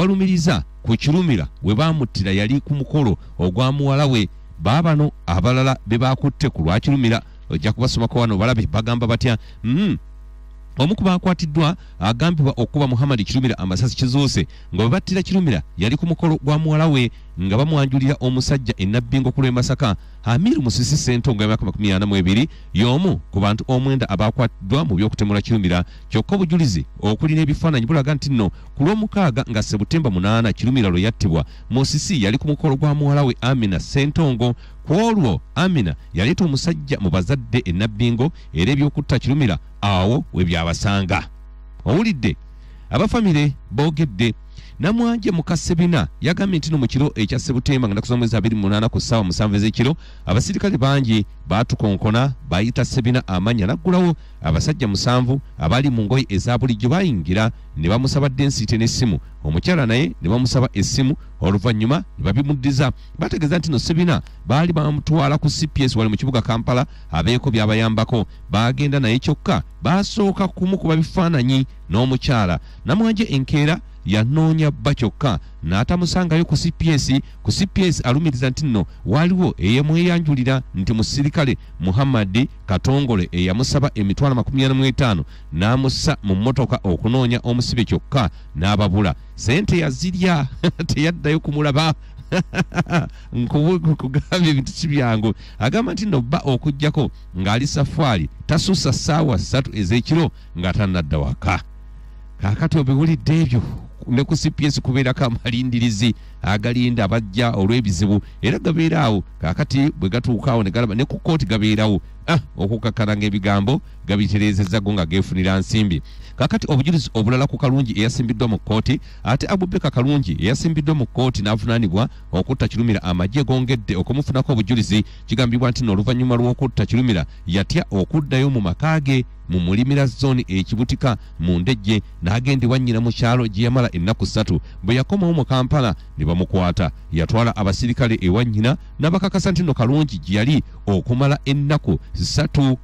Gwe balumiriza ku Kirumira we baamuttira yali ku mukolo ogwa muwala we. Baabano abalala be bakutte ku lwa Kirumira, ojja kubasomako wano balabe bagamba batya. Omu ku bakwatiddwa agambibwa okuba Muhammad Kirumira amasasi. Kizuuse nga bwe battira Kirumira yali ku mukolo gwa muwala we nga bamwanjulira omusajja enabbingo ku lw'e Masaka. Amiru Musisi Sentongo, emyaka 42, y'omu ku bantu 9 abakwatiddwa mu by'okutemula Kirumira. Kyokka obujulizi okuli n'ebifaananyi bulaga nti nno ku Lw'omukaaga nga Sebutemba 8 Kirumira lwe yattibwa, Musisi yali ku mukolo gwa muwala we Amina Sentongo. Ku olwo Amina yaleeta omusajja mu bazadde e Nabbingo, era ebyokutta Kirumira awo we byabasanga. Owulidde abafamire boogedde. Namwanje Mukasebina yagambye nti no mu kiro ekya Sebutemba nga naku z'omwezi 28 ku ssaawa 7 ez'ekiro, abasirikale bangi baatukonkona, bayita Sebina amannya naggulawo. Abasajja 7 abali mu ngoye eza bulijjo bayingira ne bamusaba densite n'essimu, omukyala naye ne bamusaba essimu, oluvannyuma ne babimuddiza. Bategeeza nti no Sebina baali bamutwala ku CPS wali mu kibuga Kampala abeeko by'abayambako. Baagenda naye, kyokka baasooka kumukuba bifaananyi n'omukyala. Namwanje enkeera yanoonya bba kyokka n'atamusangayo ku CPS. Ku CPS alumiriza nti nno waliwo eyemweyanjulira nti musirikale Muhammad Katongole eyamusaba emitwalo 45 n'amussa mu mmotoka okunoonya omusibe, kyokka n'ababula. Sente yazirya, teyaddayo kumulaba. Nkugambye ebintu si byangu. Agamba nti nno bba okuggyako ng'ali safaali tasussa ssaawa 3 ez'ekiro nga tannadda waka. Kaakati obiwulidde ebyo, ne ku CPS kubeerako amalindirizi agalinda abajja olw'ebizibu, era gabeera awo. Kaakati bwe gatuuka awo ne galaba ne ku kkooti gabeerawo, okukakkana ng'ebigambo gabitereezezza go nga geefunira nsimbi. Kaakati obujulizi obulala ku Kalungi eyasimbiddwa mu kkooti. Ate Abubeka Kalungi eyasimbiddwa mu kkooti n'avunaanibwa okutta Kirumira, amagye gongedde okumufunako obujulizi. Kigambibwa nti n'oluvannyuma lw'okutta Kirumira yatya okuddayo mu maka ge mu Mulimira Zone ekibutika mu Ndejje, n'agenda ewa nnyina mu kyalo gye yamala ennaku 3. Bwe yakomawo mu Kampala ne bamukwata. Yatwala abasirikale ewa nnyina n'abakakasa nti no Kalungi gye yali okumala ennaku 3.